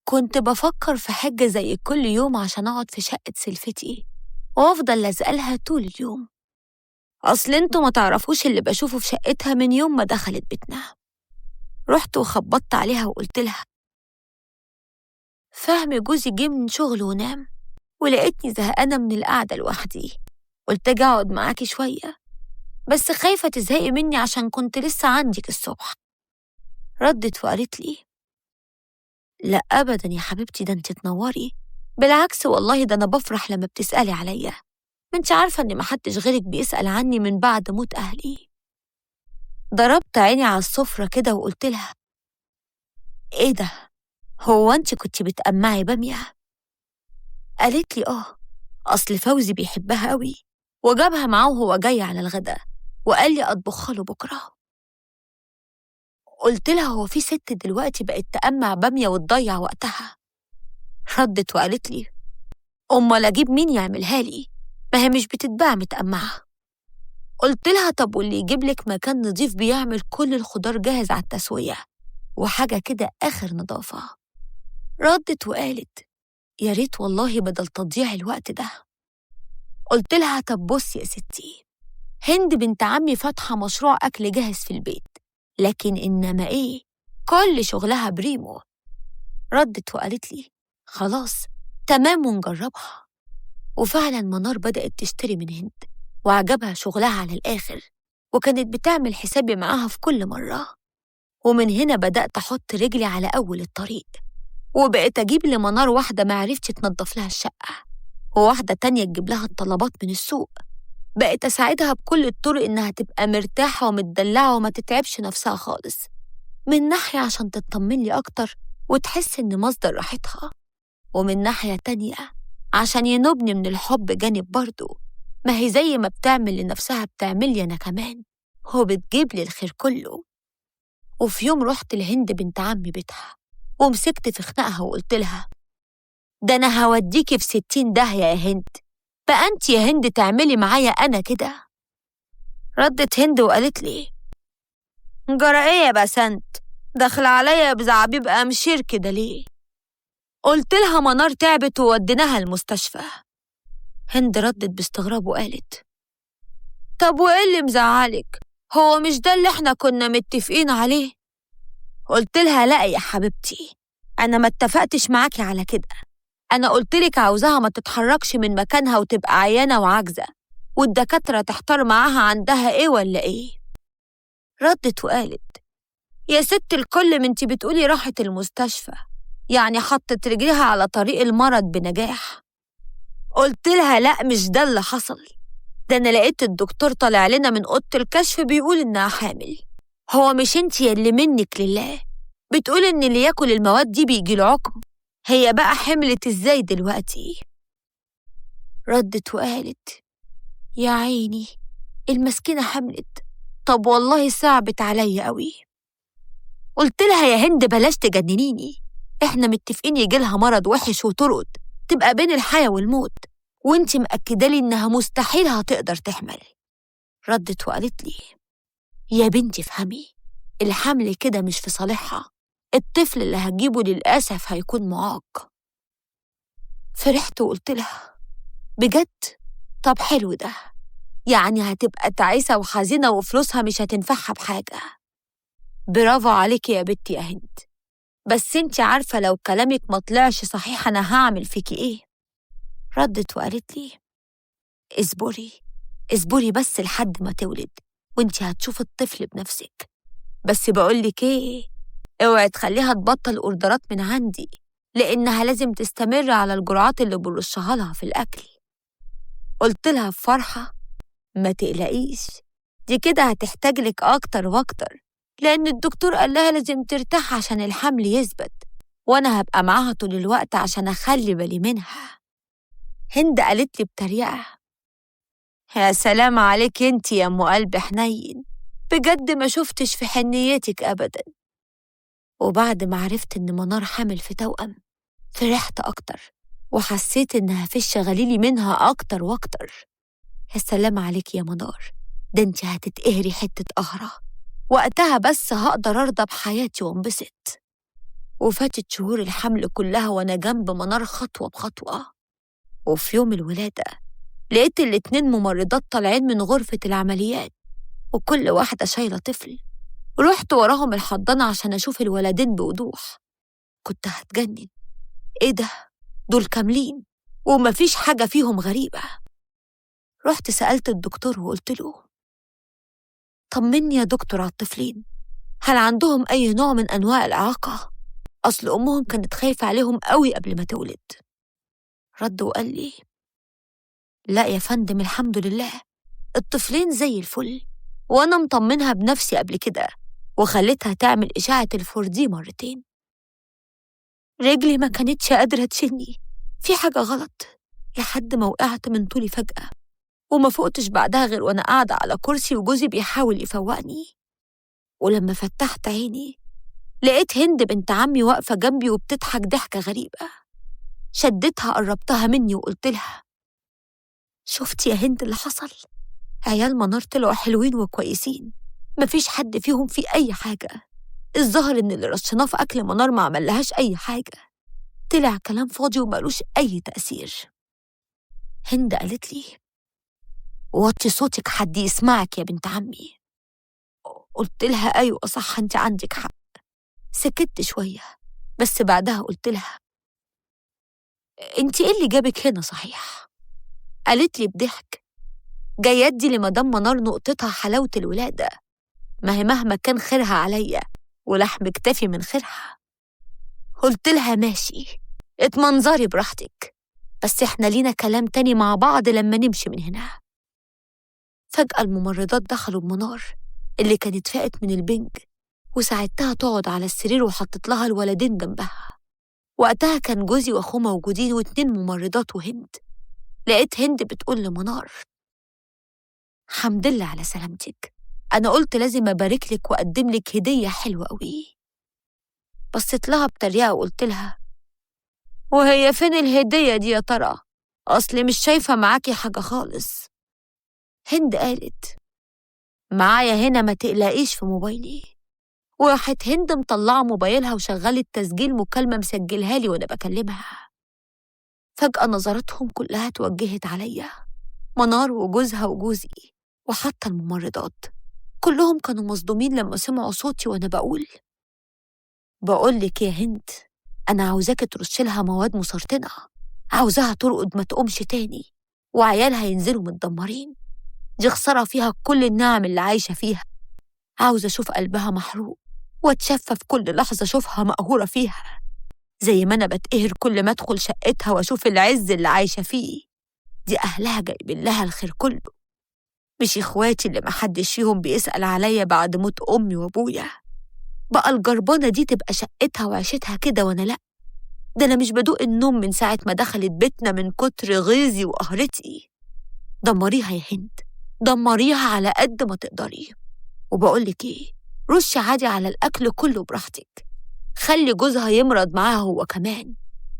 كنت بفكر في حاجة زي كل يوم عشان أقعد في شقة سلفتي وأفضل لازقلها طول اليوم. أصل انتوا ما تعرفوش اللي بشوفه في شقتها من يوم ما دخلت بيتنا. رحت وخبطت عليها وقلت لها فهمي جوزي جه من شغله ونام، ولقيتني زهقانة من القعدة لوحدي، قلت اجي اقعد معاكي شوية، بس خايفة تزهقي مني عشان كنت لسه عندك الصبح. ردت وقالت لي لا أبدا يا حبيبتي، ده انت تنوري، بالعكس والله ده أنا بفرح لما بتسألي عليا، ما انت عارفة إن محدش غيرك بيسأل عني من بعد موت أهلي. ضربت عيني على السفرة كده وقلت لها إيه ده، هو انت كنت بتقمعي بامية؟ قالت لي آه، أصل فوزي بيحبها قوي وجابها معاه وهو جاي على الغدا وقال لي أطبخها له بكرة. قلت لها هو في ست دلوقتي بقت تقمع بامية وتضيع وقتها؟ ردت وقالت لي أمال أجيب مين يعملها لي، ما هي مش بتتباع متقمعة. قلت لها طب واللي يجيب لك مكان نظيف بيعمل كل الخضار جاهز على التسوية وحاجة كده آخر نظافة. ردت وقالت يا ريت والله بدل تضييع الوقت ده. قلت لها طب بصي يا ستي، هند بنت عمي فاتحة مشروع أكل جاهز في البيت، لكن إنما إيه كل شغلها بريمو. ردت وقالت لي خلاص تمام ونجربها. وفعلا منار بدأت تشتري من هند وعجبها شغلها على الآخر، وكانت بتعمل حسابي معاها في كل مرة. ومن هنا بدأت أحط رجلي على أول الطريق، وبقيت أجيب لمنار واحدة ما عرفتش تنظف لها الشقة، وواحدة تانية تجيب لها الطلبات من السوق. بقيت أساعدها بكل الطرق إنها تبقى مرتاحة ومتدلعة وما تتعبش نفسها خالص، من ناحية عشان تطمن لي أكتر وتحس إن مصدر راحتها، ومن ناحية تانية عشان ينوبني من الحب جانب برضو، ما هي زي ما بتعمل لنفسها بتعمل لي أنا كمان، هو بتجيب لي الخير كله. وفي يوم رحت لهند بنت عمي بيتها ومسكت في خناقها وقلت لها ده أنا هوديكي في 60 داهية يا هند، بقى أنت يا هند تعملي معايا أنا كده؟ ردت هند وقالت لي جرى إيه يا بسنت، داخلة عليا بزعبيب أمشير كده ليه؟ قلت لها منار تعبت ووديناها المستشفى. هند ردت باستغراب وقالت طب وإيه اللي مزعلك، هو مش ده اللي احنا كنا متفقين عليه؟ قلت لها لا يا حبيبتي، أنا ما اتفقتش معاكي على كده، أنا قلت لك عاوزاها ما تتحركش من مكانها وتبقى عيانة وعاجزة والدكاترة تحتار معاها عندها إيه ولا إيه. ردت وقالت يا ست الكل، ما انتي بتقولي راحت المستشفى، يعني حطت رجلها على طريق المرض بنجاح. قلت لها لا مش ده اللي حصل، ده أنا لقيت الدكتور طالع لنا من أوضة الكشف بيقول إنها حامل. هو مش انتي اللي منك لله بتقول إن اللي ياكل المواد دي بيجي له عقم، هي بقى حملت إزاي دلوقتي؟ ردت وقالت يا عيني المسكينة حملت، طب والله صعبت عليا قوي. قلت لها يا هند بلاش تجننيني، احنا متفقين يجيلها مرض وحش وترقد تبقى بين الحياة والموت، وانتي مأكدالي انها مستحيل هتقدر تحمل. ردت وقالت لي يا بنتي افهمي، الحمل كده مش في صالحها، الطفل اللي هتجيبه للأسف هيكون معاق. فرحت وقلت لها بجد؟ طب حلو ده، يعني هتبقى تعيسة وحزينة وفلوسها مش هتنفعها بحاجة. برافو عليكي يا بنتي يا هند، بس انتي عارفة لو كلامك ما طلعش صحيح أنا هعمل فيكي إيه؟ ردت وقالت لي اصبري اصبري بس لحد ما تولد وانتي هتشوف الطفل بنفسك، بس بقولك إيه، اوعي تخليها تبطل أوردرات من عندي، لأنها لازم تستمر على الجرعات اللي برشها لها في الأكل. قلت لها بفرحة ما تقلقيش، دي كده هتحتاج لك أكتر وأكتر، لأن الدكتور قال لها لازم ترتاح عشان الحمل يثبت، وأنا هبقى معاها طول الوقت عشان أخلي بالي منها. هند قالت لي بتريقة يا سلام عليك انتي يا أم قلب حنين، بجد ما شفتش في حنيتك أبدا. وبعد ما عرفت إن منار حامل في توأم فرحت أكتر، وحسيت إنها فش غليلي منها أكتر وأكتر. يا سلام عليك يا منار، ده انتي هتتقهري حتة قهرة، وقتها بس هقدر أرضى بحياتي وانبسط. وفاتت شهور الحمل كلها وأنا جنب منار خطوة بخطوة. وفي يوم الولادة لقيت 2 ممرضات طالعين من غرفة العمليات وكل واحدة شايلة طفل. رحت وراهم الحضانة عشان أشوف الولدين بوضوح. كنت هتجنن، إيه ده؟ دول كاملين ومفيش حاجة فيهم غريبة. رحت سألت الدكتور وقلت له طمني يا دكتور على الطفلين، هل عندهم أي نوع من أنواع الإعاقة؟ أصل أمهم كانت خايفة عليهم قوي قبل ما تولد. رد وقال لي لا يا فندم، الحمد لله الطفلين زي الفل، وأنا مطمنها بنفسي قبل كده وخليتها تعمل إشاعة الفوردي مرتين. رجلي ما كانتش قادرة تشيلني، في حاجة غلط، لحد ما وقعت من طولي فجأة وما فقتش بعدها غير وأنا قاعدة على كرسي وجوزي بيحاول يفوقني. ولما فتحت عيني لقيت هند بنت عمي واقفة جنبي وبتضحك ضحكة غريبة. شدتها قربتها مني وقلت لها شفتي يا هند اللي حصل؟ عيال منار طلعوا حلوين وكويسين، مفيش حد فيهم في أي حاجة. الظاهر إن اللي رشناه في أكل منار ما عملهاش أي حاجة، طلع كلام فاضي ومالوش أي تأثير. هند قالت لي وطي صوتك حد يسمعك يا بنت عمي. قلت لها أيوة صح أنت عندك حق. سكت شوية بس بعدها قلت لها أنت إيه اللي جابك هنا صحيح؟ قالت لي بضحك جاية أدي لمدام منار نقطتها حلاوة الولادة، ما هي مهما كان خيرها عليا ولحم اكتفي من خيرها. قلت لها ماشي اتمنظري براحتك، بس احنا لينا كلام تاني مع بعض لما نمشي من هنا. فجأة الممرضات دخلوا بمنار اللي كانت فاقت من البنج، وساعدتها تقعد على السرير وحطت لها الولدين جنبها. وقتها كان جوزي واخوه موجودين و2 ممرضات وهند. لقيت هند بتقول لمنار حمد لله على سلامتك، أنا قلت لازم أبارك لك وأقدم لك هدية حلوة قوي. بصيت لها بتريقة وقلت لها وهي فين الهدية دي يا ترى؟ أصلي مش شايفة معاكي حاجة خالص. هند قالت معايا هنا ما تقلقيش في موبايلي. وراحت هند مطلعة موبايلها وشغلت تسجيل مكالمة مسجلها لي وأنا بكلمها. فجأة نظرتهم كلها توجهت عليا، منار وجوزها وجوزي وحتى الممرضات كلهم كانوا مصدومين لما سمعوا صوتي وأنا بقول لك يا هند أنا عاوزاك ترش لها مواد مسرطنة، عاوزاها ترقد ما تقومش تاني وعيالها ينزلوا متدمرين، دي خسارة فيها كل النعم اللي عايشة فيها. عاوزة أشوف قلبها محروق واتشفى في كل لحظة أشوفها مقهورة فيها، زي ما أنا بتقهر كل ما أدخل شقتها وأشوف العز اللي عايشة فيه. دي أهلها جايبين لها الخير كله، مش إخواتي اللي محدش فيهم بيسأل عليا بعد موت أمي وأبويا. بقى الجربانة دي تبقى شقتها وعيشتها كده وأنا لأ؟ ده أنا مش بدوق النوم من ساعة ما دخلت بيتنا من كتر غيظي وقهرتي. دمريها يا هند، دمريها على قد ما تقدري. وبقولك إيه، رشي عادي على الأكل كله براحتك، خلي جوزها يمرض معاها هو كمان،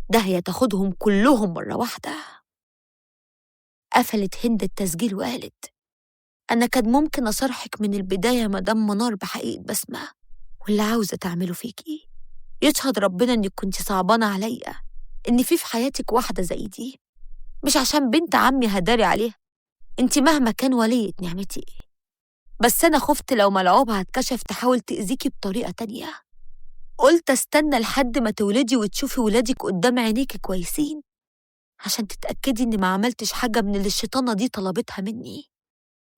ده هي تاخدهم كلهم مرة واحدة. قفلت هند التسجيل وقالت أنا كان ممكن أصرحك من البداية مدام منار بحقيقة بسمة واللي عاوزة تعمله فيكي. يشهد ربنا إنك كنت صعبانة عليا إن في حياتك واحدة زي دي، مش عشان بنت عمي هداري عليها، انت مهما كان ولية نعمتي، بس أنا خفت لو ملعوبها هتكشف تحاول تأذيكي بطريقة تانية. قلت استنى لحد ما تولدي وتشوفي ولادك قدام عينيكي كويسين عشان تتأكدي إني ما عملتش حاجة من اللي الشيطانة دي طلبتها مني،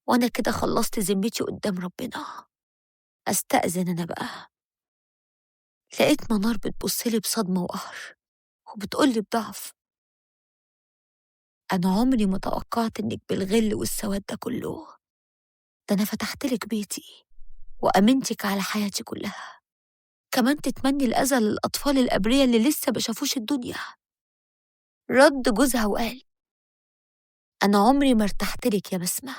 وأنا كده خلصت ذمتي قدام ربنا. أستأذن أنا بقى. لقيت منار بتبصلي بصدمة وقهر وبتقولي بضعف أنا عمري ما توقعت إنك بالغل والسواد ده كله، ده أنا فتحتلك بيتي وأمنتك على حياتي كلها، كمان تتمني الأذى للأطفال الأبرياء اللي لسه بشافوش الدنيا. رد جوزها وقال أنا عمري ما ارتحتلك يا بسمة،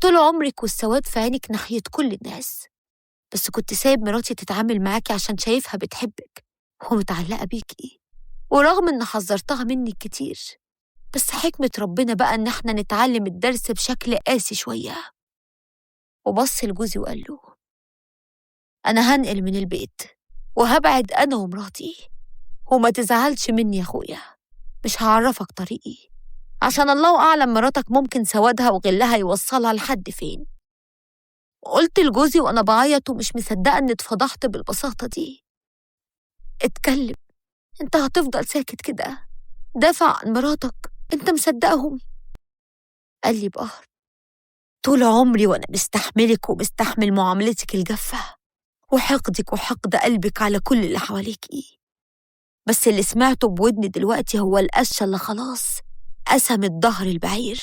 طول عمرك والسواد في عينك ناحية كل الناس، بس كنت سايب مراتي تتعامل معاكي عشان شايفها بتحبك ومتعلقة بيكي، ورغم إن حذرتها منك كتير، بس حكمة ربنا بقى إن احنا نتعلم الدرس بشكل قاسي شوية. وبص لجوزي وقال له أنا هنقل من البيت وهبعد أنا ومراتي، وما تزعلش مني يا أخويا، مش هعرفك طريقي، عشان الله أعلم مراتك ممكن سوادها وغلها يوصلها لحد فين. قلت لجوزي وأنا بعيط ومش مصدقة إني اتفضحت بالبساطة دي، اتكلم، انت هتفضل ساكت كده؟ دافع عن مراتك، انت مصدقهم؟ قال لي بقهر، طول عمري وأنا مستحملك ومستحمل معاملتك الجافة وحقدك وحقد قلبك على كل اللي حواليكي، بس اللي سمعته بودني دلوقتي هو القشة اللي خلاص قسمت ظهر البعير.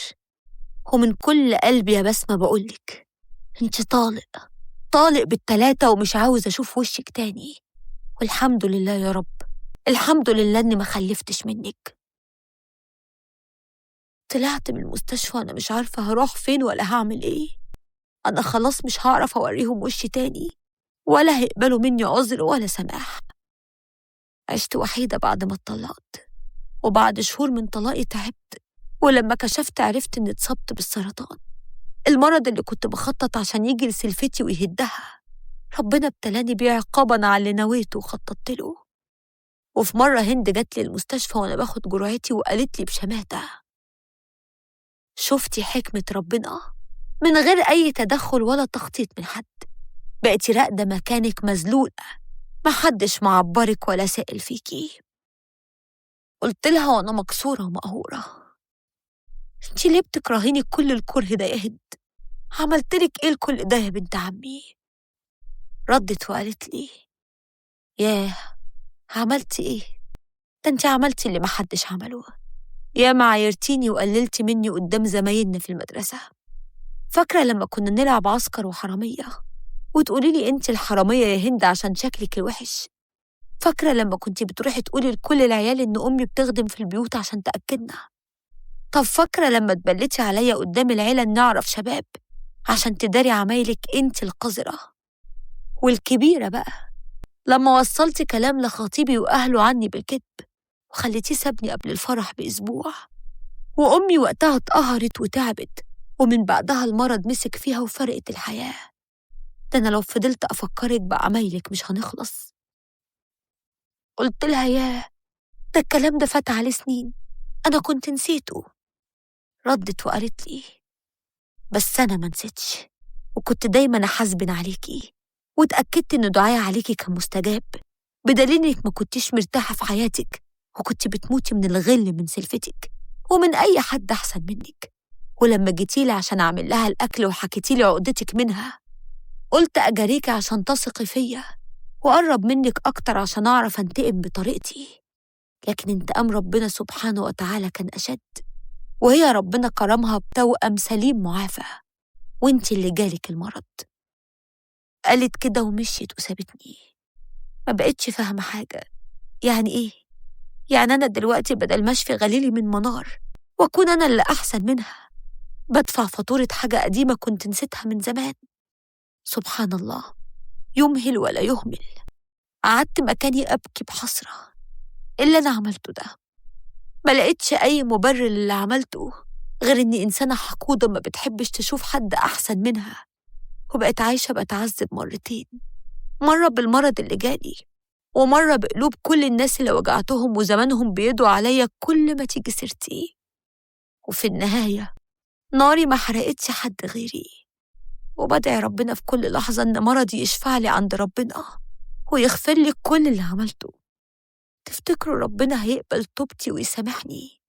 ومن كل قلبي يا بسمة بقولك انت طالق، طالق بالتلاتة، ومش عاوز أشوف وشك تاني. والحمد لله يا رب، الحمد لله إني ما خلفتش منك. طلعت من المستشفى أنا مش عارفة هروح فين ولا هعمل إيه. أنا خلاص مش هعرف أوريهم وشي تاني، ولا هيقبلوا مني عذر ولا سماح. عشت وحيدة بعد ما اتطلقت، وبعد شهور من طلاقي تعبت، ولما كشفت عرفت إني اتصبت بالسرطان، المرض اللي كنت بخطط عشان يجي لسلفتي ويهدها. ربنا ابتلاني بيه عقابا على اللي نويته وخططت له. وفي مرة هند جت لي المستشفى وأنا باخد جرعتي وقالت لي بشماتة، شفتي حكمة ربنا؟ من غير أي تدخل ولا تخطيط من حد، بقيتي راقدة مكانك مذلولة، محدش معبرك ولا سائل فيكي. قلت لها وأنا مكسورة ومقهورة، انتي ليه بتكرهيني كل الكره ده يا هند؟ عملتلك ايه الكل ده يا بنت عمي؟ ردت وقالت لي، ياه عملتي ايه؟ ده انتي عملتي اللي محدش عمله، يا ما عايرتيني وقللتي مني قدام زمايلنا في المدرسة. فاكرة لما كنا نلعب عسكر وحرامية وتقولي لي انت الحرامية يا هند عشان شكلك الوحش؟ فاكرة لما كنتي بتروحي تقولي لكل العيال إن أمي بتخدم في البيوت عشان تأكلنا؟ طب فاكرة لما تبلتي عليا قدام العيلة إن أعرف شباب عشان تداري عمايلك انت القذرة؟ والكبيرة بقى لما وصلتي كلام لخطيبي وأهله عني بالكذب وخليتيه سابني قبل الفرح بأسبوع، وأمي وقتها اتقهرت وتعبت، ومن بعدها المرض مسك فيها وفرقت الحياة. ده أنا لو فضلت أفكرك بعمايلك مش هنخلص. قلت لها ياه ده الكلام ده فات عليه سنين، أنا كنت نسيته. ردت وقالت لي، بس أنا ما نسيتش، وكنت دايما أحاسبن عليكي، واتأكدت إن دعايا عليكي كان مستجاب، بدليل إنك ما كنتيش مرتاحة في حياتك، وكنت بتموتي من الغل من سلفتك ومن أي حد أحسن منك. ولما جيتيلي عشان أعمل لها الأكل وحكيتيلي عقدتك منها، قلت أجاريكي عشان تثقي فيا وأقرب منك أكتر عشان أعرف أنتقم بطريقتي. لكن انتقام ربنا سبحانه وتعالى كان أشد، وهي ربنا كرمها بتوأم سليم معافى، وانت اللي جالك المرض. قالت كده ومشيت وسابتني. ما بقتش فاهمة حاجة. يعني إيه؟ يعني أنا دلوقتي بدل ما أشفي غليلي من منار وأكون أنا اللي أحسن منها، بدفع فاتورة حاجة قديمة كنت نسيتها من زمان. سبحان الله، يمهل ولا يهمل. قعدت مكاني أبكي بحسرة. اللي أنا عملته ده ما لقيتش أي مبرر للي عملته غير إني إنسانة حقودة ما بتحبش تشوف حد أحسن منها، وبقت عايشة بتعذب مرتين، مرة بالمرض اللي جالي، ومرة بقلوب كل الناس اللي وجعتهم وزمانهم بيدوا عليا كل ما تيجي سيرتي. وفي النهاية ناري ما حرقتش حد غيري، وبدعي ربنا في كل لحظة إن مرضي يشفع لي عند ربنا ويغفر لي كل اللي عملته. تفتكروا ربنا هيقبل توبتي ويسامحني؟